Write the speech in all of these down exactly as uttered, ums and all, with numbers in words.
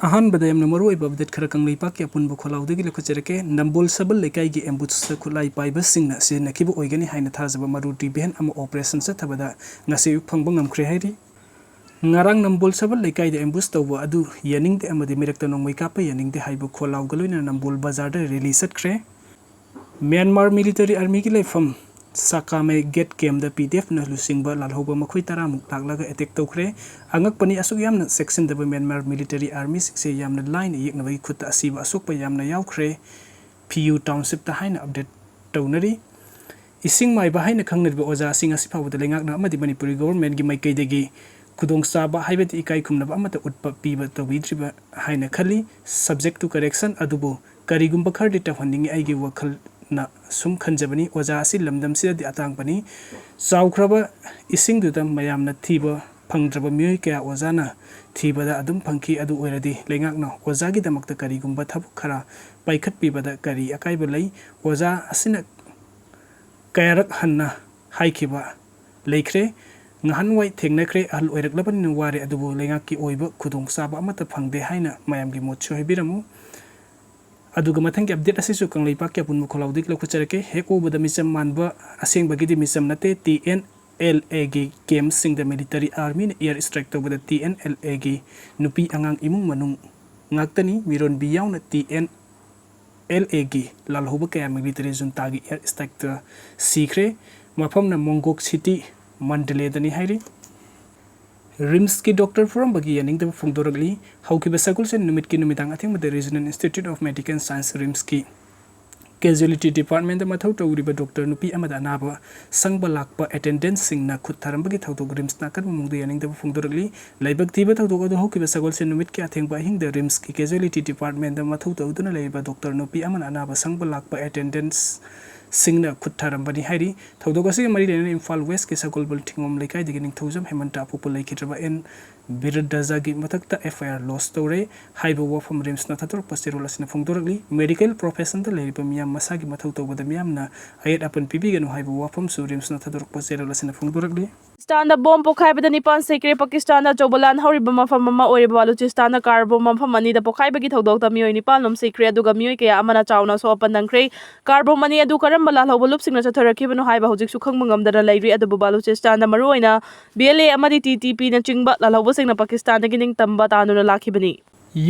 ꯑꯍꯥꯟꯕꯗ ꯌꯥꯝꯅ ꯃꯔꯨꯑꯣꯏꯕ ꯑꯞꯗꯦꯠ ꯈꯔ ꯀꯪꯂꯩꯄꯥꯛꯀꯤ ꯑꯄꯨꯟꯕ ꯈꯣꯜꯂꯥꯎꯗꯒꯤ ꯂꯧꯈꯠꯆꯔꯛꯀꯦ꯫ ꯅꯝꯕꯣꯜ ꯁꯕꯜ ꯂꯩꯀꯥꯏꯒꯤ ꯑꯦꯝꯕꯨꯁꯇ ꯈꯨꯠꯂꯥꯏ ꯄꯥꯏꯕꯁꯤꯡꯅ ꯁꯤꯖꯤꯟꯅꯈꯤꯕ ꯑꯣꯏꯒꯅꯤ ꯍꯥꯏꯅ ꯊꯥꯖꯕ ꯃꯔꯨ ꯗꯤꯚꯤꯍꯟ ꯑꯃ ꯑꯣꯄꯔꯦꯁꯟ ꯆꯠꯊꯕꯗ ꯉꯁꯤ ꯑꯌꯨꯛ ꯐꯪꯕ ꯉꯝꯈ꯭ꯔꯦ ꯍꯥꯏꯔꯤ꯫ ꯉꯔꯥꯡ ꯅꯝꯕꯣꯜ ꯁꯕꯜ ꯂꯩꯀꯥꯏꯗ ꯑꯦꯝꯕꯨꯁ ꯇꯧꯕ ꯑꯗꯨ ꯌꯥꯅꯤꯡꯗꯦ ꯑꯃꯗꯤ ꯃꯤꯔꯛꯇ ꯅꯣꯡꯃꯩ ꯀꯥꯞꯄ ꯌꯥꯅꯤꯡꯗꯦ ꯍꯥꯏꯕ ꯈꯣꯜꯂꯥꯎꯒ ꯂꯣꯏꯅꯅ ꯅꯝꯕꯣꯜ ꯕꯖꯥꯔꯗ ꯔꯦꯂꯤ ꯆꯠꯈ꯭ꯔꯦ꯫ ꯃ꯭ꯌꯥꯟꯃꯥꯔ ꯃꯤꯂꯤꯇꯔꯤ ꯑꯥꯔꯃꯤꯒꯤ ꯂꯩꯐꯝ ꯁꯥꯀꯥꯃꯦ ꯒꯦꯠ ꯀꯦꯝꯗ ꯄꯤ ꯗꯤ ꯑꯦꯐꯅ ꯂꯨꯆꯤꯡꯕ ꯂꯥꯜꯍꯧꯕ ꯃꯈꯣꯏ ꯇꯔꯥꯃꯨꯛ ꯂꯥꯛꯂꯒ ꯑꯦꯇꯦꯛ ꯇꯧꯈ꯭ꯔꯦ꯫ ꯑꯉꯛꯄꯅꯤ, ꯑꯁꯨꯛ ꯌꯥꯝꯅ ꯆꯦꯛꯁꯤꯟꯗꯕ ꯃ꯭ꯌꯥꯟꯃꯥꯔ ꯃꯤꯂꯤꯇꯔꯤ ꯑꯥꯔꯃꯤꯁꯤꯡꯁꯦ ꯌꯥꯝꯅ ꯂꯥꯏꯅ ꯌꯦꯛꯅꯕꯒꯤ ꯈꯨꯠꯇ ꯑꯁꯤꯕ ꯑꯁꯣꯛꯄ ꯌꯥꯝꯅ ꯌꯥꯎꯈ꯭ꯔꯦ꯫ ꯐꯤꯌꯨ ꯇꯥꯎꯟꯁꯤꯞꯇ ꯍꯥꯏꯅ ꯑꯞꯗꯦꯠ ꯇꯧꯅꯔꯤ꯫ ꯏꯁꯤꯡ ꯃꯥꯏꯕ ꯍꯥꯏꯅ ꯈꯪꯅꯔꯤꯕ ꯑꯣꯖꯥ ꯑꯁꯤ ꯉꯁꯤ ꯐꯥꯎꯕꯗ ꯂꯩꯉꯥꯛꯅ ꯑꯃꯗꯤ ꯃꯅꯤꯄꯨꯔꯤ ꯒꯣꯚꯔꯟꯃꯦꯟꯠꯀꯤ ꯃꯥꯏꯀꯩꯗꯒꯤ ꯈꯨꯗꯣꯡꯆꯥꯕ ꯍꯥꯏꯕꯗꯤ ꯏꯀꯥꯏ ꯈꯨꯝꯅꯕ ꯑꯃꯠꯇ ꯎꯠꯄ ꯄꯤꯕ ꯇꯧꯕꯤꯗ꯭ꯔꯤꯕ ꯍꯥꯏꯅ ꯈꯜꯂꯤ꯫ Subject to correction ꯑꯗꯨꯕꯨ ꯀꯔꯤꯒꯨꯝꯕ ꯈꯔꯗꯤ ꯇꯧꯍꯟꯅꯤꯡꯉꯤ ꯑꯩꯒꯤ ꯋꯥꯈꯜꯅ ꯁꯨꯝ ꯈꯟꯖꯕꯅꯤ꯫ ꯑꯣꯖꯥ ꯑꯁꯤ ꯂꯝꯗꯝꯁꯤꯗꯗꯤ ꯑꯇꯥꯡꯕꯅꯤ꯫ ꯆꯥꯎꯈ꯭ꯔꯕ ꯏꯁꯤꯡꯗꯨꯗ ꯃꯌꯥꯝꯅ ꯊꯤꯕ ꯐꯪꯗ꯭ꯔꯕ ꯃꯤꯑꯣꯏ ꯀꯌꯥ ꯑꯣꯖꯥꯅ ꯊꯤꯕꯗ ꯑꯗꯨꯝ ꯐꯪꯈꯤ꯫ ꯑꯗꯨ ꯑꯣꯏꯔꯗꯤ ꯂꯩꯉꯥꯛꯅ ꯑꯣꯖꯥꯒꯤꯗꯃꯛꯇ ꯀꯔꯤꯒꯨꯝꯕ ꯊꯕꯛ ꯈꯔ ꯄꯥꯏꯈꯠꯄꯤꯕꯗ ꯀꯔꯤ ꯑꯀꯥꯏꯕ ꯂꯩ? ꯑꯣꯖꯥ ꯑꯁꯤꯅ ꯀꯌꯥꯔꯛ ꯍꯟꯅ ꯍꯥꯏꯈꯤꯕ ꯂꯩꯈ꯭ꯔꯦ꯫ ꯉꯍꯥꯟꯋꯥꯏ ꯊꯦꯡꯅꯈ꯭ꯔꯦ, ꯑꯍꯜ ꯑꯣꯏꯔꯛꯂꯕꯅꯤꯅ ꯋꯥꯔꯦ, ꯑꯗꯨꯕꯨ ꯂꯩꯉꯥꯛꯀꯤ ꯑꯣꯏꯕ ꯈꯨꯗꯣꯡꯆꯥꯕ ꯑꯃꯠꯇ ꯐꯪꯗꯦ ꯍꯥꯏꯅ ꯃꯌꯥꯝꯒꯤ ꯃꯣꯠꯁꯨ ꯍꯥꯏꯕꯤꯔꯝꯃꯨ꯫ ꯑꯗꯨꯒ ꯃꯊꯪꯒꯤ ꯑꯞꯗꯦꯠ ꯑꯁꯤꯁꯨ ꯀꯪꯂꯩꯄꯥꯛꯀꯤ ꯑꯄꯨꯟꯕ ꯈꯣꯜꯂꯥꯎꯗꯒꯤ ꯂꯧꯈꯠꯆꯔꯛꯀꯦ꯫ ꯍꯦꯛ ꯎꯕꯗ ꯃꯤꯆꯝ ꯃꯥꯟꯕ, ꯑꯁꯦꯡꯕꯒꯤꯗꯤ ꯃꯤꯆꯝ ꯅꯠꯇꯦ꯫ ꯇꯤ ꯑꯦꯟ ꯑꯦꯜ ꯑꯦꯒꯤ ꯀꯦꯝꯞꯁꯤꯡꯗ ꯃꯤꯂꯤꯇꯔꯤ ꯑꯥꯔꯃꯤꯅ ꯑꯦꯌꯔ ꯁ꯭ꯇ꯭ꯔꯥꯏꯛ ꯇꯧꯕꯗ ꯇꯤ ꯑꯦꯟ ꯑꯦꯜ ꯑꯦꯒꯤ ꯅꯨꯄꯤ ꯑꯉꯥꯡ ꯏꯃꯨꯡ ꯃꯅꯨꯡ ꯉꯥꯛꯇꯅꯤ, ꯃꯤꯔꯣꯟꯕꯤ ꯌꯥꯎꯅ ꯇꯤ ꯑꯦꯟ ꯑꯦꯜ ꯑꯦꯒꯤ ꯂꯥꯜꯍꯧꯕ ꯀꯌꯥ ꯃꯤꯂꯤꯇꯔꯤ ꯖꯨꯟꯇꯥꯒꯤ ꯑꯦꯌꯔ ꯁ꯭ꯇ꯭ꯔꯥꯏꯛꯇ ꯁꯤꯈ꯭ꯔꯦ꯫ ꯃꯐꯝꯅ ꯃꯣꯡꯒꯣꯛ ꯁꯤꯇꯤ, ꯃꯟꯗꯂꯦꯗꯅꯤ ꯍꯥꯏꯔꯤ꯫ ꯔꯤꯝꯁꯀꯤ ꯗꯣꯛꯇꯔ ꯐꯣꯔꯝꯕꯒꯤ ꯌꯥꯅꯤꯡꯗꯕ ꯐꯣꯡꯗꯣꯔꯛꯂꯤ꯫ ꯍꯧꯈꯤꯕ ꯁꯒꯣꯜꯁꯦꯟ ꯅꯨꯃꯤꯠꯀꯤ ꯅꯨꯃꯤꯗꯥꯡ ꯑꯊꯦꯡꯕꯗ regional institute of medical science, ꯔꯤꯝꯁꯀꯤ ꯀꯦꯖꯨꯑꯦꯂꯤꯇꯤ ꯗꯤꯄꯥꯔꯠꯃꯦꯟꯗ ꯃꯊꯧ ꯇꯧꯔꯤꯕ ꯗꯣꯛꯇꯔ ꯅꯨꯄꯤ ꯑꯃꯗ ꯑꯅꯥꯕ ꯁꯪꯕ ꯂꯥꯛꯄ ꯑꯦꯇꯦꯟꯗꯦꯟꯠꯁꯤꯡꯅ ꯈꯨꯠ ꯊꯥꯔꯝꯕꯒꯤ ꯊꯧꯗꯣꯛ ꯔꯤꯝꯁꯅ ꯑꯀꯟꯕ ꯃꯑꯣꯡꯗ ꯌꯥꯅꯤꯡꯗꯕ ꯐꯣꯡꯗꯣꯔꯛꯂꯤ꯫ ꯂꯥꯏꯕꯛ ꯊꯤꯕ ꯊꯧꯗꯣꯛ ꯑꯗꯨ ꯍꯧꯈꯤꯕ ꯁꯒꯣꯜꯁꯦꯟ ꯅꯨꯃꯤꯠꯀꯤ ꯑꯊꯦꯡꯕ ꯑꯍꯤꯡꯗ ꯔꯤꯝꯁꯀꯤ ꯀꯦꯖꯨꯑꯦꯂꯤꯇꯤ ꯗꯤꯄꯥꯔꯠꯃꯦꯟꯗ ꯃꯊꯧ ꯇꯧꯗꯨꯅ ꯂꯩꯔꯤꯕ ꯗꯣꯛꯇꯔ ꯅꯨꯄꯤ ꯑꯃꯅ ꯑꯅꯥꯕ ꯁꯪꯕ ꯂꯥꯛꯄ ꯑꯦꯇꯦꯟꯗꯦꯟꯠꯁꯤꯡꯅ ꯈꯨꯠ ꯊꯥꯔꯝꯕꯅꯤ ꯍꯥꯏꯔꯤ꯫ ꯊꯧꯗꯣꯛ ꯑꯁꯤꯒ ꯃꯔꯤ ꯂꯩꯅꯅ ꯏꯝꯐꯥꯜ ꯋꯦꯁꯀꯤ ꯁꯒꯣꯜꯕꯜ ꯊꯤꯡꯒꯣꯝ ꯂꯩꯀꯥꯏꯗꯒꯤ ꯅꯤꯡꯊꯧꯖꯝ ꯍꯦꯃꯟꯇ ꯑꯄꯣꯛꯄ ꯂꯩꯈꯤꯗ꯭ꯔꯕ ꯑꯦꯟ ꯕꯤꯔꯨꯗ꯭ꯙꯖꯥꯒꯤ ꯃꯊꯛꯇ F I R lodge ꯇꯧꯔꯦ ꯍꯥꯏꯕ ꯋꯥꯐꯝ ꯔꯤꯝꯁꯅ ꯊꯥꯗꯣꯔꯛꯄ ꯆꯦꯔꯣꯜ ꯑꯁꯤꯅ ꯐꯣꯡꯗꯣꯔꯛꯂꯤ꯫ Medical professionꯗ ꯂꯩꯔꯤꯕ ꯃꯤꯌꯥꯝ ꯃꯁꯥꯒꯤ ꯃꯊꯧ ꯇꯧꯕꯗ ꯃꯤꯌꯥꯝꯅ ꯑꯌꯦꯠ ꯑꯄꯟ ꯄꯤꯕꯤꯒꯅꯨ ꯍꯥꯏꯕ ꯋꯥꯐꯝꯁꯨ ꯔꯤꯝꯁꯅ ꯊꯥꯗꯣꯔꯛꯄ ꯆꯦꯔꯣꯜ ꯑꯁꯤꯅ ꯐꯣꯡꯗꯣꯔꯛꯂꯤ꯫ ꯄꯥꯀꯤꯁꯇꯥꯟꯗ ꯕꯣꯝ ꯄꯣꯈꯥꯏꯕꯗ ꯅꯤꯄꯥꯟ ꯁꯤꯈ꯭ꯔꯦ꯫ ꯄꯥꯀꯤꯁꯇꯥꯟꯗ ꯑꯆꯧꯕ ꯂꯥꯟ ꯍꯧꯔꯤꯕ ꯃꯐꯝ ꯑꯃ ꯑꯣꯏꯔꯤꯕ ꯕꯂꯨꯆꯤꯁꯇꯥꯟꯗ ꯀꯥꯔ ꯕꯣꯝ ꯃꯐꯝ ꯑꯅꯤꯗ ꯄꯣꯈꯥꯏꯕꯒꯤ ꯊꯧꯗꯣꯛꯇ ꯃꯤꯑꯣꯏ ꯅꯤꯄꯥꯟ ꯂꯣꯝ ꯁꯤꯈ꯭ꯔꯦ, ꯑꯗꯨꯒ ꯃꯤꯑꯣꯏ ꯀꯌꯥ ꯑꯃꯅ ꯆꯥꯎꯅ ꯑꯁꯣꯛ ꯑꯄꯟ ꯅꯪꯈ꯭ꯔꯦ꯫ ꯀꯥꯔ ꯕꯣꯝ ꯑꯅꯤ ꯑꯗꯨ ꯀꯔꯝꯕ ꯂꯥꯜꯍꯧꯕ ꯂꯨꯞꯁꯤꯡꯅ ꯆꯠꯊꯔꯛꯈꯤꯕꯅꯣ ꯍꯥꯏꯕ ꯍꯧꯖꯤꯛꯁꯨ ꯈꯪꯕ ꯉꯝꯗꯅ ꯂꯩꯔꯤ, ꯑꯗꯨꯕꯨ ꯕꯂꯨꯆꯤꯁꯇꯥꯟꯗ ꯃꯔꯨꯑꯣꯏꯅ B L A ꯑꯃꯗꯤ T T P ꯅꯆꯤꯡꯕ ꯂꯥꯜꯍꯧꯕꯁꯤꯡꯅ ꯄꯥꯀꯤꯁꯇꯥꯟꯗꯒꯤ ꯅꯤꯡꯇꯝꯕ ꯇꯥꯟꯗꯨꯅ ꯂꯥꯛꯈꯤꯕꯅꯤ꯫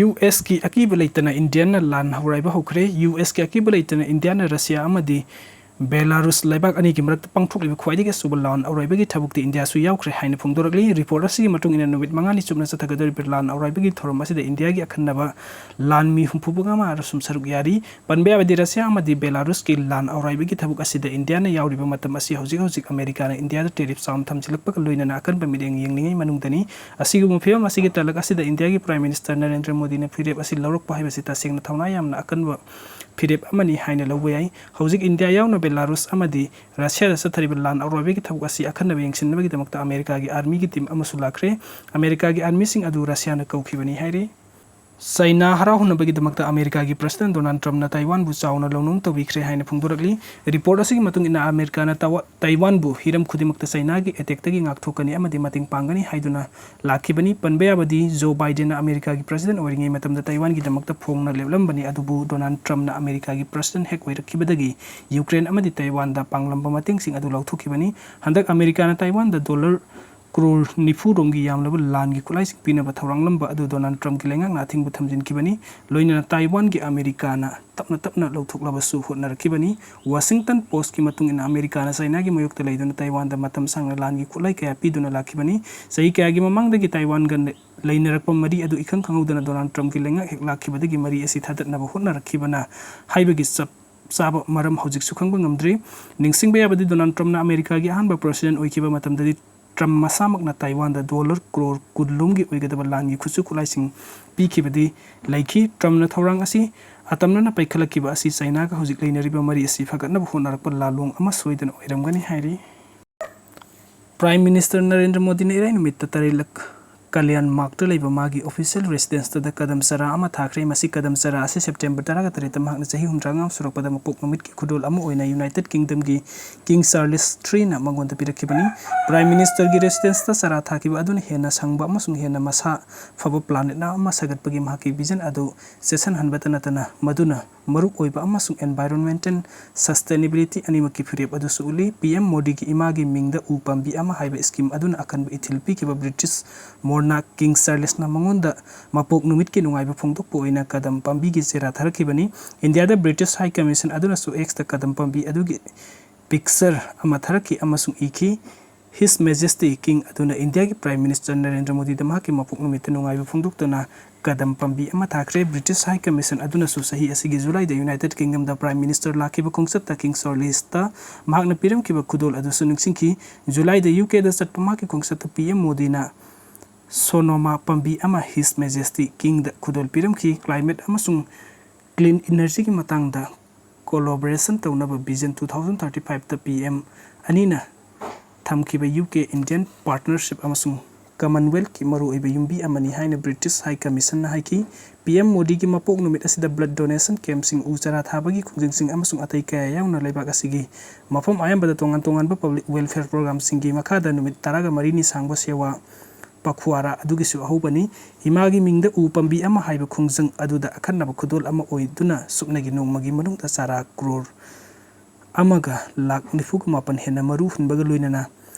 U S ꯀꯤ ꯑꯀꯤꯕ ꯂꯩꯇꯅ ꯏꯟꯗꯤꯌꯥꯅ ꯂꯥꯟ ꯍꯧꯔꯥꯏꯕ ꯍꯧꯈ꯭ꯔꯦ꯫ U S ꯀꯤ ꯑꯀꯤꯕ ꯂꯩꯇꯅ ꯏꯟꯗꯤꯌꯥꯅ ꯔꯁꯤꯌꯥ ꯑꯃꯗꯤ ꯕꯦꯂꯥꯔꯨꯁ ꯂꯩꯕꯥꯛ ꯑꯅꯤꯒꯤ ꯃꯔꯛꯇ ꯄꯥꯡꯊꯣꯛꯂꯤꯕ ꯈ꯭ꯋꯥꯏꯗꯒꯤ ꯑꯆꯧꯕ ꯂꯥꯟ ꯑꯧꯔꯥꯏꯕꯒꯤ ꯊꯕꯛꯇꯤ ꯏꯟꯗꯤꯌꯥꯁꯨ ꯌꯥꯎꯈ꯭ꯔꯦ ꯍꯥꯏꯅ ꯐꯣꯡꯗꯣꯔꯛꯂꯤ꯫ ꯔꯤꯄꯣꯔꯠ ꯑꯁꯤꯒꯤ ꯃꯇꯨꯡ ꯏꯟꯅ ꯅꯨꯃꯤꯠ ꯃꯉꯥꯅꯤ ꯆꯨꯞꯅ ꯆꯠꯊꯒꯗꯧꯔꯤꯕ ꯂꯥꯟ ꯑꯧꯔꯥꯏꯕꯒꯤ ꯊꯧꯔꯝ ꯑꯁꯤꯗ ꯏꯟꯗꯤꯌꯥꯒꯤ ꯑꯈꯟꯅꯕ ꯂꯥꯟꯃꯤ ꯍꯨꯝꯐꯨ ꯃꯉꯥ ꯁꯨꯝ ꯁꯔꯨꯛ ꯌꯥꯔꯤ꯫ ꯄꯟꯕ ꯌꯥꯕꯗꯤ ꯔꯁꯤꯌꯥ ꯑꯃꯗꯤ ꯕꯦꯂꯥꯔꯨꯁꯀꯤ ꯂꯥꯟ ꯑꯧꯔꯥꯏꯕꯒꯤ ꯊꯕꯛ ꯑꯁꯤꯗ ꯏꯟꯗꯤꯌꯥꯅ ꯌꯥꯎꯔꯤꯕ ꯃꯇꯝ ꯑꯁꯤ ꯍꯧꯖꯤꯛ ꯍꯧꯖꯤꯛ ꯑꯃꯦꯔꯤꯀꯥꯅ ꯏꯟꯗꯤꯌꯥꯗ ꯇꯦꯔꯤꯐ ꯆꯥꯎꯅ ꯊꯝꯖꯤꯜꯂꯛꯄꯒ ꯂꯣꯏꯅꯅ ꯑꯀꯟꯕ ꯃꯤꯠꯌꯦꯡ ꯌꯦꯡꯂꯤꯉꯩ ꯃꯅꯨꯡꯗꯅꯤ꯫ ꯑꯁꯤꯒꯨꯝꯕ ꯐꯤꯕꯝ ꯑꯁꯤꯒꯤ ꯇꯂꯛ ꯑꯁꯤꯗ ꯏꯟꯗꯤꯌꯥꯒꯤ Prime Minister ꯅꯔꯦꯟꯗ꯭ꯔ ꯃꯣꯗꯤꯅ ꯐꯤꯔꯦꯞ ꯑꯁꯤ ꯂꯧꯔꯛꯄ ꯍꯥꯏꯕꯁꯤ ꯇꯁꯦꯡꯅ ꯊꯧꯅꯥ ꯌꯥꯝꯅ ꯑꯀꯟꯕ ꯐꯤꯔꯦꯞ ꯑꯃꯅꯤ ꯍꯥꯏꯅ ꯂꯧꯕ ꯌꯥꯏ꯫ ꯍꯧꯖꯤꯛ ꯏꯟꯗꯤꯌꯥ ꯌꯥꯎꯅ ꯕꯦꯂꯥꯔꯨꯁ ꯑꯃꯗꯤ ꯔꯁꯤꯌꯥꯗ ꯆꯠꯊꯔꯤꯕ ꯂꯥꯟ ꯑꯔꯣꯏꯕꯒꯤ ꯊꯕꯛ ꯑꯁꯤ ꯑꯈꯟꯅꯕ ꯌꯦꯡꯁꯤꯟꯅꯕꯒꯤꯗꯃꯛꯇ ꯑꯃꯦꯔꯤꯀꯥꯒꯤ ꯑꯥꯔꯃꯤꯒꯤ ꯇꯤꯝ ꯑꯃꯁꯨ ꯂꯥꯛꯈ꯭ꯔꯦ꯫ ꯑꯃꯦꯔꯤꯀꯥꯒꯤ ꯑꯥꯔꯃꯤꯁꯤꯡ ꯑꯗꯨ ꯔꯁꯤꯌꯥꯅ ꯀꯧꯈꯤꯕꯅꯤ ꯍꯥꯏꯔꯤ꯫ ꯆꯩꯅꯥ ꯍꯔꯥꯎꯍꯟꯅꯕꯒꯤꯗꯃꯛꯇ ꯑꯃꯦꯔꯤꯀꯥꯒꯤ President ꯗꯣꯅꯥꯜꯗ ꯇ꯭ꯔꯝꯞꯅ ꯇꯥꯏꯋꯥꯟꯕꯨ ꯆꯥꯎꯅ ꯂꯧꯅꯣꯝ ꯇꯧꯕꯤꯈ꯭ꯔꯦ ꯍꯥꯏꯅ ꯐꯣꯡꯗꯣꯔꯛꯂꯤ꯫ ꯔꯤꯄꯣꯔꯠ ꯑꯁꯤꯒꯤ ꯃꯇꯨꯡ ꯏꯟꯅ ꯑꯃꯦꯔꯤꯀꯥꯅ ꯇꯥꯏꯋꯥ-, ꯇꯥꯏꯋꯥꯟꯕꯨ ꯍꯤꯔꯝ ꯈꯨꯗꯤꯡꯃꯛꯇ ꯆꯩꯅꯥꯒꯤ ꯑꯦꯇꯦꯛꯇꯒꯤ ꯉꯥꯛꯊꯣꯛꯀꯅꯤ ꯑꯃꯗꯤ ꯃꯇꯦꯡ ꯄꯥꯡꯒꯅꯤ ꯍꯥꯏꯗꯨꯅ ꯂꯥꯛꯈꯤꯕꯅꯤ꯫ ꯄꯟꯕ ꯌꯥꯕꯗꯤ ꯖꯣ ꯕꯥꯏꯗꯦꯟꯅ ꯑꯃꯦꯔꯤꯀꯥꯒꯤ President ꯑꯣꯏꯔꯤꯉꯩ ꯃꯇꯝꯗ ꯇꯥꯏꯋꯥꯟꯒꯤꯗꯃꯛꯇ ꯐꯣꯡꯅ ꯂꯦꯞꯂꯝꯕꯅꯤ, ꯑꯗꯨꯕꯨ ꯗꯣꯅꯥꯜꯗ ꯇ꯭ꯔꯝꯞꯅ ꯑꯃꯦꯔꯤꯀꯥꯒꯤ President ꯍꯦꯛ ꯑꯣꯏꯔꯛꯈꯤꯕꯗꯒꯤ ꯌꯨꯀ꯭ꯔꯦꯟ ꯑꯃꯗꯤ ꯇꯥꯏꯋꯥꯟꯗ ꯄꯥꯡꯂꯝꯕ ꯃꯇꯦꯡꯁꯤꯡ ꯑꯗꯨ ꯂꯧꯊꯣꯛꯈꯤꯕꯅꯤ꯫ ꯍꯟꯗꯛ ꯑꯃꯦꯔꯤꯀꯥꯅ ꯇꯥꯏꯋꯥꯟꯗ ꯗꯣꯂꯔ ꯀ꯭ꯔꯣꯔ ꯅꯤꯐꯨ ꯔꯣꯝꯒꯤ ꯌꯥꯝꯂꯕ ꯂꯥꯟꯒꯤ ꯈꯨꯠꯂꯥꯏꯁꯤꯡ ꯄꯤꯅꯕ ꯊꯧꯔꯥꯡꯂꯝꯕ ꯑꯗꯨ ꯗꯣꯅꯥꯜꯗ ꯇ꯭ꯔꯝꯞꯀꯤ ꯂꯩꯉꯥꯛꯅ ꯑꯊꯤꯡꯕ ꯊꯝꯖꯤꯟꯈꯤꯕꯅꯤ꯫ ꯂꯣꯏꯅꯅ ꯇꯥꯏꯋꯥꯟꯒꯤ ꯑꯃꯦꯔꯤꯀꯥꯅ ꯇꯞꯅ ꯇꯞꯅ ꯂꯧꯊꯣꯛꯂꯕꯁꯨ ꯍꯣꯠꯅꯔꯛꯈꯤꯕꯅꯤ꯫ ꯋꯥꯁꯤꯡꯇꯟ ꯄꯣꯁ꯭ꯠꯀꯤ ꯃꯇꯨꯡ ꯏꯟꯅ ꯑꯃꯦꯔꯤꯀꯥꯅ ꯆꯥꯏꯅꯥꯒꯤ ꯃꯥꯌꯣꯛꯇ ꯂꯩꯗꯨꯅ ꯇꯥꯏꯋꯥꯟꯗ ꯃꯇꯝ ꯁꯥꯡꯅ ꯂꯥꯟꯒꯤ ꯈꯨꯠꯂꯥꯏ ꯀꯌꯥ ꯄꯤꯗꯨꯅ ꯂꯥꯛꯈꯤꯕꯅꯤ꯫ ꯆꯍꯤ ꯀꯌꯥꯒꯤ ꯃꯃꯥꯡꯗꯒꯤ ꯇꯥꯏꯋꯥꯟꯒ ꯂꯩꯅꯔꯛꯄ ꯃꯔꯤ ꯑꯗꯨ ꯏꯈꯪ ꯈꯪꯍꯧꯗꯅ ꯗꯣꯅꯥꯜꯗ ꯇ꯭ꯔꯝꯞꯀꯤ ꯂꯩꯉꯥꯛ ꯍꯦꯛ ꯂꯥꯛꯈꯤꯕꯗꯒꯤ ꯃꯔꯤ ꯑꯁꯤ ꯊꯥꯗꯠꯅꯕ ꯍꯣꯠꯅꯔꯛꯈꯤꯕꯅ ꯍꯥꯏꯕꯒꯤ ꯆꯞ ꯆꯥꯕ ꯃꯔꯝ ꯍꯧꯖꯤꯛꯁꯨ ꯈꯪꯕ ꯉꯝꯗ꯭ꯔꯤ꯫ ꯅꯤꯡꯁꯤꯡꯕ ꯌꯥꯕꯗꯤ ꯗꯣꯅꯥꯜꯗ ꯇ꯭ꯔꯝꯞꯅ ꯑꯃꯦꯔꯤꯀꯥꯒꯤ ꯑꯍꯥꯟꯕ President ꯑꯣꯏꯈꯤꯕ ꯃꯇꯝꯗꯗꯤ ꯇ꯭ꯔꯝꯞ ꯃꯁꯥꯃꯛꯅ ꯇꯥꯏꯋꯥꯟꯗ ꯗꯣꯂꯔ ꯀ꯭ꯔꯣꯔ ꯀꯨꯟ ꯂꯣꯝꯒꯤ ꯑꯣꯏꯒꯗꯕ ꯂꯥꯟꯒꯤ ꯈꯨꯠꯁꯨ ꯈꯨꯠꯂꯥꯏꯁꯤꯡ ꯄꯤꯈꯤꯕꯗꯤ ꯂꯩꯈꯤ꯫ ꯇ꯭ꯔꯝꯞꯅ ꯊꯧꯔꯥꯡ ꯑꯁꯤ ꯑꯇꯝꯅꯅ ꯄꯥꯏꯈꯠꯂꯛꯈꯤꯕ ꯑꯁꯤ ꯆꯥꯏꯅꯥꯒ ꯍꯧꯖꯤꯛ ꯂꯩꯅꯔꯤꯕ ꯃꯔꯤ ꯑꯁꯤ ꯐꯒꯠꯅꯕ ꯍꯣꯠꯅꯔꯛꯄ ꯂꯥꯜꯂꯣꯡ ꯑꯃ ꯁꯣꯏꯗꯅ ꯑꯣꯏꯔꯝꯒꯅꯤ ꯍꯥꯏꯔꯤ꯫ Prime Minister ꯅꯔꯦꯟꯗ꯭ꯔ ꯃꯣꯗꯤꯅ ꯏꯔꯥꯏ ꯅꯨꯃꯤꯠꯇ ꯇꯔꯦꯠꯂꯛ ꯀꯂꯤꯌꯥꯟ ꯃꯥꯔꯛꯇ ꯂꯩꯕ ꯃꯥꯒꯤ official residenceꯇꯗ ꯀꯗꯝ ꯆꯔꯥ ꯑꯃ ꯊꯥꯈ꯭ꯔꯦ꯫ ꯃꯁꯤ ꯀꯗꯝ ꯆꯔꯥ ꯑꯁꯤ September ꯇꯔꯥꯒ ꯇꯔꯦꯠꯇ ꯃꯍꯥꯛꯅ ꯆꯍꯤ ꯍꯨꯝꯗ꯭ꯔꯥ ꯃꯉꯥ ꯁꯨꯔꯛꯄꯗ ꯃꯄꯣꯛ ꯅꯨꯃꯤꯠꯀꯤ ꯈꯨꯗꯣꯜ ꯑꯃ ꯑꯣꯏꯅ United Kingdomꯒꯤ King Charles threeꯅ ꯃꯉꯣꯟꯗ ꯄꯤꯔꯛꯈꯤꯕꯅꯤ꯫ Prime Ministerꯒꯤ residenceꯇ ꯆꯔꯥ ꯊꯥꯈꯤꯕ ꯑꯗꯨꯅ ꯍꯦꯟꯅ ꯁꯪꯕ ꯑꯃꯁꯨꯡ ꯍꯦꯟꯅ ꯃꯁꯥ ꯐꯕ planetꯅ ꯑꯃ ꯁꯥꯒꯠꯄꯒꯤ ꯃꯍꯥꯛꯀꯤ vision ꯑꯗꯨ ꯆꯦꯠꯁꯤꯟꯍꯟꯕꯇ ꯅꯠꯇꯅ ꯃꯗꯨꯅ ꯃꯔꯨ ꯑꯣꯏꯕ ꯑꯃꯁꯨꯡ environmental sustainability ꯑꯅꯤꯃꯛꯀꯤ ꯐꯤꯔꯦꯞ ꯑꯗꯨꯁꯨ ꯎꯠꯂꯤ꯫ ꯄꯤ ꯑꯦꯝ ꯃꯣꯗꯤꯒꯤ ꯏꯃꯥꯒꯤ ꯃꯤꯡꯗ ꯎ ꯄꯥꯝꯕꯤ ꯑꯃ ꯍꯥꯏꯕ scheme ꯑꯗꯨꯅ ꯑꯀꯟꯕ ꯏꯊꯤꯜ ꯄꯤꯈꯤꯕ British monarch King Charlesꯅ ꯃꯉꯣꯟꯗ ꯃꯄꯣꯛ ꯅꯨꯃꯤꯠꯀꯤ ꯅꯨꯡꯉꯥꯏꯕ ꯐꯣꯡꯗꯣꯛꯄ ꯑꯣꯏꯅ ꯀꯗꯝ ꯄꯥꯝꯕꯤꯒꯤ ꯆꯦꯔꯥ ꯊꯥꯔꯛꯈꯤꯕꯅꯤ꯫ ꯏꯟꯗꯤꯌꯥꯗ British High Commission ꯑꯗꯨꯅꯁꯨ Xꯇ ꯀꯗꯝ ꯄꯥꯝꯕꯤ ꯑꯗꯨꯒꯤ picture ꯑꯃ ꯊꯥꯔꯛꯈꯤ ꯑꯃꯁꯨꯡ ꯏꯈꯤ, His Majesty King ꯑꯗꯨꯅ ꯏꯟꯗꯤꯌꯥꯒꯤ Prime Minister ꯅꯔꯦꯟꯗ꯭ꯔ ꯃꯣꯗꯤꯗ ꯃꯍꯥꯛꯀꯤ ꯃꯄꯣꯛ ꯅꯨꯃꯤꯠꯇ ꯅꯨꯡꯉꯥꯏꯕ ꯐꯣꯡꯗꯣꯛꯇꯨꯅ ꯀꯗꯝ ꯄꯥꯝꯕꯤ ꯑꯃ ꯊꯥꯈ꯭ꯔꯦ꯫ British High Commission ꯑꯗꯨꯅꯁꯨ ꯆꯍꯤ ꯑꯁꯤꯒꯤ ꯖꯨꯂꯥꯏꯗ United Kingdomꯗ Prime Minister ꯂꯥꯛꯈꯤꯕ ꯈꯣꯡꯆꯠꯇ King Charlesꯇ ꯃꯍꯥꯛꯅ ꯄꯤꯔꯝꯈꯤꯕ ꯈꯨꯗꯣꯜ ꯑꯗꯨꯁꯨ ꯅꯤꯡꯁꯤꯡꯈꯤ꯫ ꯖꯨꯂꯥꯏꯗ ꯌꯨ ꯀꯦꯗ ꯆꯠꯄ ꯃꯍꯥꯛꯀꯤ ꯈꯣꯡꯆꯠꯇ ꯄꯤ ꯑꯦꯝ ꯃꯣꯗꯤꯅ ꯁꯣꯅꯣꯃꯥ ꯄꯥꯝꯕꯤ ꯑꯃ His Majesty Kingꯗ ꯈꯨꯗꯣꯜ ꯄꯤꯔꯝꯈꯤ꯫ Climate ꯑꯃꯁꯨꯡ clean energyꯒꯤ ꯃꯇꯥꯡꯗ collaboration ꯇꯧꯅꯕ Vision two thousand thirty fiveꯇ ꯄꯤ ꯑꯦꯝ ꯑꯅꯤꯅ ꯊꯝꯈꯤꯕ ꯌꯨ ꯀꯦ Indian partnership ꯑꯃꯁꯨꯡ Commonwealthꯀꯤ ꯃꯔꯨꯑꯣꯏꯕ ꯌꯨꯝꯕꯤ ꯑꯃꯅꯤ ꯍꯥꯏꯅ British High Commissionꯅ ꯍꯥꯏꯈꯤ꯫ ꯄꯤ ꯑꯦꯝ ꯃꯣꯗꯤꯒꯤ ꯃꯄꯣꯛ ꯅꯨꯃꯤꯠ ꯑꯁꯤꯗ blood donation campꯁꯤꯡ, ꯎ ꯆꯥꯔꯥ ꯊꯥꯕꯒꯤ ꯈꯣꯡꯖꯪꯁꯤꯡ ꯑꯃꯁꯨꯡ ꯑꯇꯩ ꯀꯌꯥ ꯌꯥꯎꯅ ꯂꯩꯕꯥꯛ ꯑꯁꯤꯒꯤ ꯃꯐꯝ ꯑꯌꯥꯝꯕꯗ ꯇꯣꯉꯥꯟ ꯇꯣꯉꯥꯟꯕ public welfare programꯁꯤꯡꯒꯤ ꯃꯈꯥꯗ ꯅꯨꯃꯤꯠ ꯇꯔꯥꯒ ꯃꯔꯤꯅꯤ ꯁꯥꯡꯕ ꯁꯦꯋꯥ ꯄꯈ꯭ꯋꯥꯔꯥ ꯑꯗꯨꯒꯤꯁꯨ ꯑꯍꯧꯕꯅꯤ꯫ ꯏꯃꯥꯒꯤ ꯃꯤꯡꯗ ꯎ ꯄꯥꯝꯕꯤ ꯑꯃ ꯍꯥꯏꯕ ꯈꯣꯡꯖꯪ ꯑꯗꯨꯗ ꯑꯈꯟꯅꯕ ꯈꯨꯗꯣꯜ ꯑꯃ ꯑꯣꯏꯗꯨꯅ ꯁꯨꯞꯅꯒꯤ ꯅꯣꯡꯃꯒꯤ ꯃꯅꯨꯡꯗ ꯆꯥꯔꯥ crore ꯑꯃꯒ ꯂꯥꯈ ꯅꯤꯐꯨꯒ ꯃꯥꯄꯟ ꯍꯦꯟꯅ ꯃꯔꯨ ꯍꯨꯟꯕꯒ ꯂꯣꯏꯅꯅ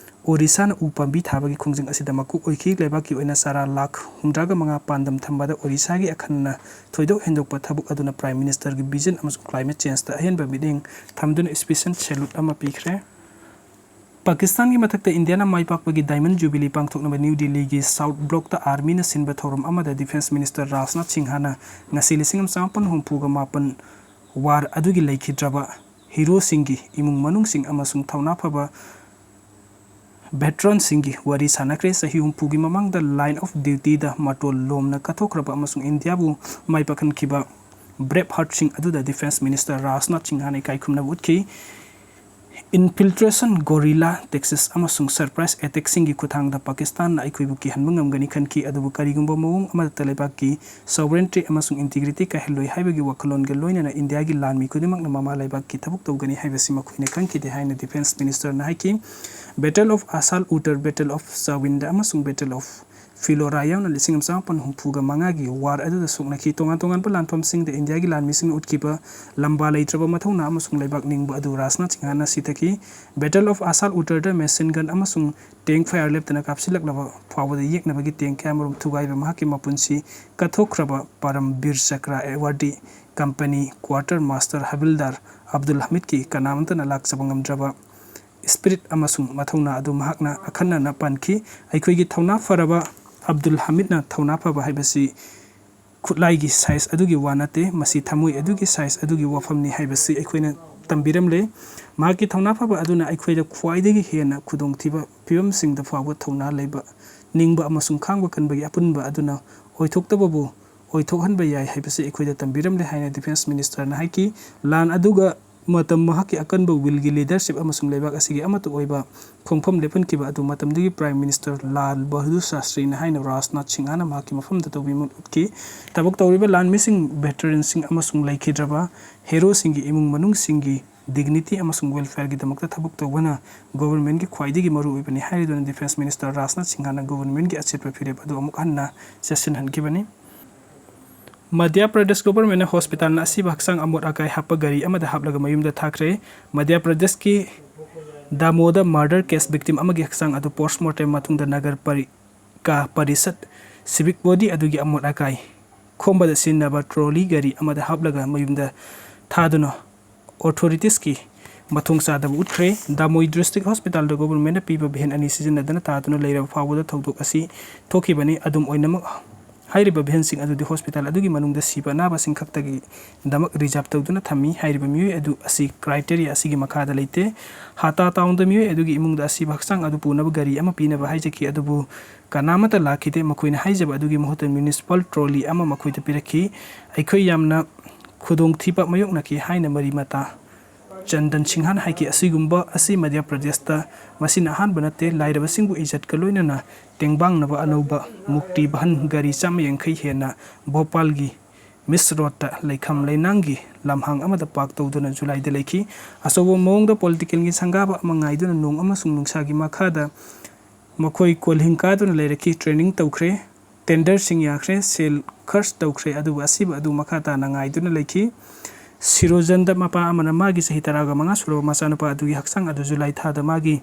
ꯑꯣꯔꯤꯁꯥꯅ ꯎ ꯄꯥꯝꯕꯤ ꯊꯥꯕꯒꯤ ꯈꯣꯡꯖꯪ ꯑꯁꯤꯗ ꯃꯀꯣꯛ ꯑꯣꯏꯈꯤ꯫ ꯂꯩꯕꯥꯛꯀꯤ ꯑꯣꯏꯅ ꯆꯥꯔꯥ ꯂꯥꯈ ꯍꯨꯝꯗ꯭ꯔꯥꯒ ꯃꯉꯥ ꯄꯥꯟꯗꯝ ꯊꯝꯕꯗ ꯑꯣꯔꯤꯁꯥꯒꯤ ꯑꯈꯟꯅꯅ ꯊꯣꯏꯗꯣꯛ ꯍꯦꯟꯗꯣꯛꯄ ꯊꯕꯛ ꯑꯗꯨꯅ Prime Ministerꯒꯤ vision ꯑꯃꯁꯨꯡ climate changeꯇ ꯑꯍꯦꯟꯕ ꯃꯤꯠꯌꯦꯡ ꯊꯝꯗꯨꯅ special salute ꯑꯃ ꯄꯤꯈ꯭ꯔꯦ꯫ ꯄꯥꯀꯤꯁꯇꯥꯟꯒꯤ ꯃꯊꯛꯇ ꯏꯟꯗꯤꯌꯥꯅ ꯃꯥꯏ ꯄꯥꯛꯄꯒꯤ Diamond Jubilee ꯄꯥꯡꯊꯣꯛꯅꯕ ꯅ꯭ꯌꯨ ꯗꯤꯜꯂꯤꯒꯤ South Blockꯇ Armyꯅ ꯁꯤꯟꯕ ꯊꯧꯔꯝ ꯑꯃꯗ Defence Minister ꯔꯥꯖꯅꯥꯊ ꯁꯤꯡꯍꯅ ꯉꯁꯤ ꯂꯤꯁꯤꯡ ꯑꯃ ꯆꯃꯥꯄꯟ ꯍꯨꯝꯐꯨꯒ ꯃꯥꯄꯟ war ꯑꯗꯨꯒꯤ ꯂꯩꯈꯤꯗ꯭ꯔꯕ heroꯁꯤꯡꯒꯤ ꯏꯃꯨꯡ ꯃꯅꯨꯡꯁꯤꯡ ꯑꯃꯁꯨꯡ ꯊꯧꯅꯥ ꯐꯕ veteranꯁꯤꯡꯒꯤ ꯋꯥꯔꯤ ꯁꯥꯟꯅꯈ꯭ꯔꯦ꯫ ꯆꯍꯤ ꯍꯨꯝꯐꯨꯒꯤ ꯃꯃꯥꯡꯗ Line of Dutyꯗ ꯃꯇꯣꯜ ꯂꯣꯝꯅ ꯀꯠꯊꯣꯛꯈ꯭ꯔꯕ ꯑꯃꯁꯨꯡ ꯏꯟꯗꯤꯌꯥꯕꯨ ꯃꯥꯏ ꯄꯥꯛꯍꯟꯈꯤꯕ brave heartꯁꯤꯡ ꯑꯗꯨꯗ Defence Minister ꯔꯥꯖꯅꯥꯊ ꯁꯤꯡꯍꯅ ꯏꯀꯥꯏ ꯈꯨꯝꯅꯕ ꯎꯠꯈꯤ꯫ Infiltration, guerrilla tactics ꯑꯃꯁꯨꯡ surprise attackꯁꯤꯡꯒꯤ ꯈꯨꯠꯊꯥꯡꯗ ꯄꯥꯀꯤꯁꯇꯥꯟꯅ ꯑꯩꯈꯣꯏꯕꯨ ꯀꯤꯍꯟꯕ ꯉꯝꯒꯅꯤ ꯈꯟꯈꯤ, ꯑꯗꯨꯕꯨ ꯀꯔꯤꯒꯨꯝꯕ ꯃꯑꯣꯡ ꯑꯃꯠꯇ ꯂꯩꯕꯥꯛꯀꯤ sovereignty ꯑꯃꯁꯨꯡ integrity ꯀꯥꯏꯍꯜꯂꯣꯏ ꯍꯥꯏꯕꯒꯤ ꯋꯥꯈꯜꯂꯣꯟꯒ ꯂꯣꯏꯅꯅ ꯏꯟꯗꯤꯌꯥꯒꯤ ꯂꯥꯟꯃꯤ ꯈꯨꯗꯤꯡꯃꯛꯅ ꯃꯃꯥ ꯂꯩꯕꯥꯛꯀꯤ ꯊꯕꯛ ꯇꯧꯒꯅꯤ ꯍꯥꯏꯕꯁꯤ ꯃꯈꯣꯏꯅ ꯈꯪꯈꯤꯗꯦ ꯍꯥꯏꯅ defence ministerꯅ ꯍꯥꯏꯈꯤ꯫ Battle of Asal Uttar, Battle of Chawinda ꯑꯃꯁꯨꯡ Battle of Philora ꯌꯥꯎꯅ ꯂꯤꯁꯤꯡ ꯑꯃ ꯆꯃꯥꯄꯟ ꯍꯨꯝꯐꯨꯒ ꯃꯉꯥꯒꯤ war ꯑꯗꯨꯗ ꯁꯣꯛꯅꯈꯤ꯫ ꯇꯣꯉꯥꯟ ꯇꯣꯉꯥꯟꯕ ꯂꯥꯟꯐꯝꯁꯤꯡꯗ ꯏꯟꯗꯤꯌꯥꯒꯤ ꯂꯥꯟꯃꯤꯁꯤꯡꯅ ꯎꯠꯈꯤꯕ ꯂꯝꯕꯥ ꯂꯩꯇ꯭ꯔꯕ ꯃꯊꯧꯅꯥ ꯑꯃꯁꯨꯡ ꯂꯩꯕꯥꯛ ꯅꯤꯡꯕ ꯑꯗꯨ ꯔꯥꯖꯅꯥꯊ ꯁꯤꯡꯍꯅ ꯁꯤꯊꯈꯤ꯫ Battle of Asal Uttarꯗ machine gun ꯑꯃꯁꯨꯡ tank fire ꯂꯦꯞꯇꯅ ꯀꯥꯞꯁꯤꯜꯂꯛꯂꯕ ꯐꯥꯎꯕꯗ ꯌꯦꯛꯅꯕꯒꯤ tank ꯀꯌꯥꯃꯔꯨꯝ ꯊꯨꯒꯥꯏꯕ ꯃꯍꯥꯛꯀꯤ ꯃꯄꯨꯟꯁꯤ ꯀꯠꯊꯣꯛꯈ꯭ꯔꯕ ꯄꯔꯝ ꯕꯤꯔ ꯆꯀ꯭ꯔ awardee company quarter master ꯍꯕꯤꯜꯗꯥꯔ Abdul ꯍꯃꯤꯗꯀꯤ ꯀꯅꯥꯃꯠꯇꯅ ꯂꯥꯛꯆꯕ ꯉꯝꯗ꯭ꯔꯕ spirit ꯑꯃꯁꯨꯡ ꯃꯊꯧꯅꯥ ꯑꯗꯨ ꯃꯍꯥꯛꯅ ꯑꯈꯟꯅꯅ ꯄꯟꯈꯤ꯫ ꯑꯩꯈꯣꯏꯒꯤ ꯊꯧꯅꯥ ꯐꯔꯕ ꯑꯕꯗꯨꯜ ꯍꯃꯤꯗꯅ ꯊꯧꯅꯥ ꯐꯕ ꯍꯥꯏꯕꯁꯤ ꯈꯨꯠꯂꯥꯏꯒꯤ size ꯑꯗꯨꯒꯤ ꯋꯥ ꯅꯠꯇꯦ, ꯃꯁꯤ ꯊꯃꯣꯏ ꯑꯗꯨꯒꯤ size ꯑꯗꯨꯒꯤ ꯋꯥꯐꯝꯅꯤ ꯍꯥꯏꯕꯁꯤ ꯑꯩꯈꯣꯏꯅ ꯇꯝꯕꯤꯔꯝꯂꯦ꯫ ꯃꯍꯥꯛꯀꯤ ꯊꯧꯅꯥ ꯐꯕ ꯑꯗꯨꯅ ꯑꯩꯈꯣꯏꯗ ꯈ꯭ꯋꯥꯏꯗꯒꯤ ꯍꯦꯟꯅ ꯈꯨꯗꯣꯡꯊꯤꯕ ꯐꯤꯕꯝꯁꯤꯡꯗ ꯐꯥꯎꯕ ꯊꯧꯅꯥ ꯂꯩꯕ, ꯅꯤꯡꯕ ꯑꯃꯁꯨꯡ ꯈꯥꯡꯕ ꯀꯟꯕꯒꯤ ꯑꯄꯨꯟꯕ ꯑꯗꯨꯅ ꯑꯣꯏꯊꯣꯛꯇꯕꯕꯨ ꯑꯣꯏꯊꯣꯛꯍꯟꯕ ꯌꯥꯏ ꯍꯥꯏꯕꯁꯤ ꯑꯩꯈꯣꯏꯗ ꯇꯝꯕꯤꯔꯝꯂꯦ ꯍꯥꯏꯅ defence ministerꯅ ꯍꯥꯏꯈꯤ꯫ ꯂꯥꯟ ꯑꯗꯨꯒ ꯃꯇꯝ ꯃꯍꯥꯛꯀꯤ ꯑꯀꯟꯕ willꯒꯤ leadership ꯑꯃꯁꯨꯡ ꯂꯩꯕꯥꯛ ꯑꯁꯤꯒꯤ ꯑꯃꯠꯇ ꯑꯣꯏꯕ ꯈꯣꯡꯐꯝ ꯂꯦꯞꯍꯟꯈꯤꯕ ꯑꯗꯨ ꯃꯇꯝꯗꯨꯒꯤ Prime Minister ꯂꯥꯜ ꯕꯍꯥꯗꯨꯔ ꯁꯥꯁꯇ꯭ꯔꯤꯅ ꯍꯥꯏꯅ ꯔꯥꯖꯅꯥꯊ ꯁꯤꯡꯍꯅ ꯃꯍꯥꯛꯀꯤ ꯃꯐꯝꯗ ꯇꯧꯕꯤꯃꯜ ꯎꯠꯈꯤ꯫ ꯊꯕꯛ ꯇꯧꯔꯤꯕ ꯂꯥꯟꯃꯤꯁꯤꯡ, veteranꯁꯤꯡ ꯑꯃꯁꯨꯡ ꯂꯩꯈꯤꯗ꯭ꯔꯕ heroꯁꯤꯡꯒꯤ ꯏꯃꯨꯡ ꯃꯅꯨꯡꯁꯤꯡꯒꯤ dignity ꯑꯃꯁꯨꯡ welfareꯒꯤꯗꯃꯛꯇ ꯊꯕꯛ ꯇꯧꯕꯅ governmentꯀꯤ ꯈ꯭ꯋꯥꯏꯗꯒꯤ ꯃꯔꯨꯑꯣꯏꯕꯅꯤ ꯍꯥꯏꯔꯗꯨꯅ defence minister ꯔꯥꯖꯅꯥꯊ ꯁꯤꯡꯍꯅ governmentꯀꯤ ꯑꯆꯦꯠꯄ ꯐꯤꯔꯦꯞ ꯑꯗꯨ ꯑꯃꯨꯛ ꯍꯟꯅ ꯆꯦꯠꯁꯤꯟꯍꯟꯈꯤꯕꯅꯤ꯫ ꯃꯙ꯭ꯌ ꯄ꯭ꯔꯗꯦꯁ governmentꯅ hospitalꯅ ꯑꯁꯤꯕ ꯍꯛꯆꯥꯡ ꯑꯃꯣꯠ ꯑꯀꯥꯏ ꯍꯥꯞꯄ ꯒꯥꯔꯤ ꯑꯃꯗ ꯍꯥꯞꯂꯒ ꯃꯌꯨꯝꯗ ꯊꯥꯈ꯭ꯔꯦ꯫ ꯃꯙ꯭ꯌ ꯄ꯭ꯔꯗꯦꯁꯀꯤ ꯗꯥꯃꯣꯗ murder case victim ꯑꯃꯒꯤ ꯍꯛꯆꯥꯡ ꯑꯗꯨ post mortem ꯃꯇꯨꯡꯗ ꯅꯒꯔ ꯄꯔꯤ-, ꯀꯥ ꯄꯔꯤꯁꯠ civic body ꯑꯗꯨꯒꯤ ꯑꯃꯣꯠ ꯑꯀꯥꯏ ꯈꯣꯝꯕꯗ ꯁꯤꯖꯤꯟꯅꯕ trolley ꯒꯥꯔꯤ ꯑꯃꯗ ꯍꯥꯞꯂꯒ ꯃꯌꯨꯝꯗ ꯊꯥꯗꯨꯅ authoritiesꯀꯤ ꯃꯊꯣꯡ ꯆꯥꯗꯕ ꯎꯠꯈ꯭ꯔꯦ꯫ ꯗꯥꯃꯣꯏ district hospitalꯗ governmentꯅ ꯄꯤꯕ van ꯑꯅꯤ ꯁꯤꯖꯤꯟꯅꯗꯅ ꯊꯥꯗꯨꯅ ꯂꯩꯔꯕ ꯐꯥꯎꯕꯗ ꯊꯧꯗꯣꯛ ꯑꯁꯤ ꯊꯣꯛꯈꯤꯕꯅꯤ꯫ ꯑꯗꯨꯝ ꯑꯣꯏꯅꯃꯛ, ꯍꯥꯏꯔꯤꯕ vanꯁꯤꯡ ꯑꯗꯨꯗꯤ hospital ꯑꯗꯨꯒꯤ ꯃꯅꯨꯡꯗ ꯁꯤꯕ ꯑꯅꯥꯕꯁꯤꯡ ꯈꯛꯇꯒꯤꯗꯃꯛ reserve ꯇꯧꯗꯨꯅ ꯊꯝꯃꯤ꯫ ꯍꯥꯏꯔꯤꯕ ꯃꯤꯑꯣꯏ ꯑꯗꯨ ꯑꯁꯤ criteria ꯑꯁꯤꯒꯤ ꯃꯈꯥꯗ ꯂꯩꯇꯦ꯫ ꯍꯥꯇꯥ ꯇꯥꯎꯟꯗ ꯃꯤꯑꯣꯏ ꯑꯗꯨꯒꯤ ꯏꯃꯨꯡꯗ ꯑꯁꯤꯕ ꯍꯛꯆꯥꯡ ꯑꯗꯨ ꯄꯨꯅꯕ ꯒꯥꯔꯤ ꯑꯃ ꯄꯤꯅꯕ ꯍꯥꯏꯖꯈꯤ, ꯑꯗꯨꯕꯨ ꯀꯅꯥꯃꯠꯇ ꯂꯥꯛꯈꯤꯗꯦ꯫ ꯃꯈꯣꯏꯅ ꯍꯥꯏꯖꯕ ꯑꯗꯨꯒꯤ ꯃꯍꯨꯠꯇ municipal trolley ꯑꯃ ꯃꯈꯣꯏꯗ ꯄꯤꯔꯛꯈꯤ꯫ ꯑꯩꯈꯣꯏ ꯌꯥꯝꯅ ꯈꯨꯗꯣꯡꯊꯤꯕ ꯃꯥꯌꯣꯛꯅꯈꯤ ꯍꯥꯏꯅ ꯃꯔꯤ ꯃꯇꯥ ꯆꯟꯗꯟ ꯁꯤꯡꯍꯅ ꯍꯥꯏꯈꯤ꯫ ꯑꯁꯤꯒꯨꯝꯕ ꯑꯁꯤ ꯃꯙ꯭ꯌ ꯄ꯭ꯔꯗꯦꯁꯇ ꯃꯁꯤꯅ ꯑꯍꯥꯟꯕ ꯅꯠꯇꯦ꯫ ꯂꯥꯏꯔꯕꯁꯤꯡꯕꯨ ꯏꯖꯠꯀ ꯂꯣꯏꯅꯅ ꯇꯦꯡꯕꯥꯡꯅꯕ ꯑꯅꯧꯕ ꯃꯨꯛꯇꯤ ꯚꯥꯍꯟ ꯒꯥꯔꯤ ꯆꯥꯝꯃ ꯌꯥꯡꯈꯩ ꯍꯦꯟꯅ ꯚꯣꯄꯥꯜꯒꯤ ꯃꯤꯁ ꯔꯣꯗꯇ ꯂꯩꯈꯝ ꯂꯩꯅꯥꯡꯒꯤ ꯂꯝꯍꯥꯡ ꯑꯃꯗ ꯄꯥꯔꯛ ꯇꯧꯗꯨꯅ ꯖꯨꯂꯥꯏꯗ ꯂꯩꯈꯤ꯫ ꯑꯆꯧꯕ ꯃꯑꯣꯡꯗ ꯄꯣꯂꯤꯇꯤꯀꯦꯜꯒꯤ ꯁꯪꯒꯥꯕ ꯑꯃ ꯉꯥꯏꯗꯨꯅ ꯅꯣꯡ ꯑꯃꯁꯨꯡ ꯅꯨꯡꯁꯥꯒꯤ ꯃꯈꯥꯗ ꯃꯈꯣꯏ ꯀꯣꯜꯍꯤꯡ ꯀꯥꯗꯨꯅ ꯂꯩꯔꯛꯈꯤ꯫ ꯇ꯭ꯔꯦꯅꯤꯡ ꯇꯧꯈ꯭ꯔꯦ, ꯇꯦꯟꯗꯔꯁꯤꯡ ꯌꯥꯈ꯭ꯔꯦ, ꯁꯦꯜ ꯈꯔꯆ ꯇꯧꯈ꯭ꯔꯦ, ꯑꯗꯨꯕꯨ ꯑꯁꯤꯕ ꯑꯗꯨ ꯃꯈꯥ ꯇꯥꯅ ꯉꯥꯏꯗꯨꯅ ꯂꯩꯈꯤ꯫ ꯁꯤꯔꯣꯖꯟꯗ ꯃꯄꯥ ꯑꯃꯅ ꯃꯥꯒꯤ ꯆꯍꯤ ꯇꯔꯥꯒ ꯃꯉꯥ ꯁꯨꯔꯕ ꯃꯆꯥꯅꯨꯄꯥ ꯑꯗꯨꯒꯤ ꯍꯛꯆꯥꯡ ꯑꯗꯨ ꯖꯨꯂꯥꯏ ꯊꯥꯗ ꯃꯥꯒꯤ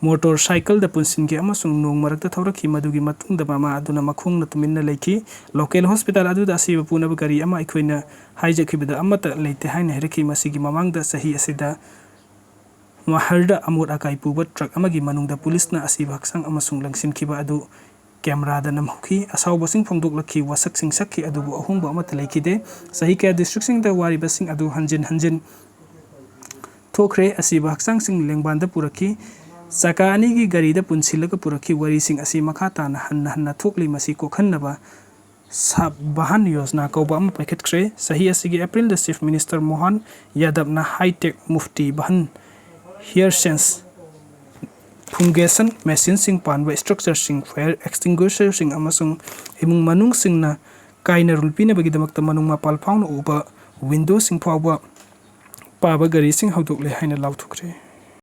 ꯃꯣꯇꯣꯔ ꯁꯥꯏꯀꯜꯗ ꯄꯨꯟꯁꯤꯟꯈꯤ ꯑꯃꯁꯨꯡ ꯅꯣꯡ ꯃꯔꯛꯇ ꯊꯧꯔꯛꯈꯤ꯫ ꯃꯗꯨꯒꯤ ꯃꯇꯨꯡꯗ ꯃꯃꯥ ꯑꯗꯨꯅ ꯃꯈꯣꯡꯅ ꯇꯨꯃꯤꯟꯅ ꯂꯩꯈꯤ꯫ ꯂꯣꯀꯦꯜ ꯍꯣꯁꯄꯤꯇꯥꯜ ꯑꯗꯨꯗ ꯑꯁꯤꯕ ꯄꯨꯅꯕ ꯒꯥꯔꯤ ꯑꯃ ꯑꯩꯈꯣꯏꯅ ꯍꯥꯏꯖꯈꯤꯕꯗ ꯑꯃꯠꯇ ꯂꯩꯇꯦ ꯍꯥꯏꯅ ꯍꯥꯏꯔꯛꯈꯤ꯫ ꯃꯁꯤꯒꯤ ꯃꯃꯥꯡꯗ ꯆꯍꯤ ꯑꯁꯤꯗ ꯃꯍꯔꯗ ꯑꯃꯣꯠ ꯑꯀꯥꯏ ꯄꯨꯕ ꯇ꯭ꯔꯛ ꯑꯃꯒꯤ ꯃꯅꯨꯡꯗ ꯄꯨꯂꯤꯁꯅ ꯑꯁꯤꯕ ꯍꯛꯆꯥꯡ ꯑꯃꯁꯨꯡ ꯂꯪꯁꯤꯟꯈꯤꯕ ꯑꯗꯨ ꯀꯦꯃꯦꯔꯥꯗ ꯅꯝꯍꯧꯈꯤ꯫ ꯑꯁꯥꯎꯕꯁꯤꯡ ꯐꯣꯡꯗꯣꯛꯂꯛꯈꯤ, ꯋꯥꯁꯛꯁꯤꯡ ꯁꯛꯈꯤ, ꯑꯗꯨꯕꯨ ꯑꯍꯣꯡꯕ ꯑꯃꯠꯇ ꯂꯩꯈꯤꯗꯦ꯫ ꯆꯍꯤ ꯀꯌꯥ ꯗꯤꯁꯇ꯭ꯔꯤꯛꯁꯤꯡꯗ ꯋꯥꯔꯤꯕꯁꯤꯡ ꯑꯗꯨ ꯍꯟꯖꯤꯟ ꯍꯟꯖꯤꯟ ꯊꯣꯛꯈ꯭ꯔꯦ꯫ ꯑꯁꯤꯕ ꯍꯛꯆꯥꯡꯁꯤꯡ ꯂꯦꯡꯕꯥꯟꯗ ꯄꯨꯔꯛꯈꯤ, ꯆꯀꯥ ꯑꯅꯤꯒꯤ ꯒꯥꯔꯤꯗ ꯄꯨꯟꯁꯤꯜꯂꯒ ꯄꯨꯔꯛꯈꯤ꯫ ꯋꯥꯔꯤꯁꯤꯡ ꯑꯁꯤ ꯃꯈꯥ ꯇꯥꯅ ꯍꯟꯅ ꯍꯟꯅ ꯊꯣꯛꯂꯤ꯫ ꯃꯁꯤ ꯀꯣꯛꯍꯟꯅꯕ ꯁꯥꯕꯍꯥꯟ ꯌꯣꯖꯅꯥ ꯀꯧꯕ ꯑꯃ ꯄꯥꯏꯈꯠꯈ꯭ꯔꯦ꯫ ꯆꯍꯤ ꯑꯁꯤꯒꯤ ꯑꯦꯄ꯭ꯔꯤꯜꯗ chief minister Mohan ꯌꯥꯗꯕꯅ hi-tech Mufti ꯚꯥꯍꯟ ꯍꯤꯌꯔ ꯁꯦꯟꯁ ꯐꯨꯡꯒꯦꯁꯟ ꯃꯦꯁꯤꯟꯁꯤꯡ ꯄꯥꯟꯕ ꯏꯁꯇ꯭ꯔꯛꯆꯔꯁꯤꯡ, ꯐꯥꯌꯔ ꯑꯦꯛꯁꯇꯤꯡꯒ꯭ꯋꯤꯁꯔꯁꯤꯡ ꯑꯃꯁꯨꯡ ꯏꯃꯨꯡ ꯃꯅꯨꯡꯁꯤꯡꯅ ꯀꯥꯏꯅꯔꯨꯜ ꯄꯤꯅꯕꯒꯤꯗꯃꯛꯇ ꯃꯅꯨꯡ ꯃꯄꯥꯜ ꯐꯥꯎꯅ ꯎꯕ ꯋꯤꯟꯗꯣꯁꯤꯡ ꯐꯥꯎꯕ ꯄꯥꯕ ꯒꯥꯔꯤꯁꯤꯡ ꯍꯧꯗꯣꯛꯂꯦ ꯍꯥꯏꯅ ꯂꯥꯎꯊꯣꯛꯈ꯭ꯔꯦ꯫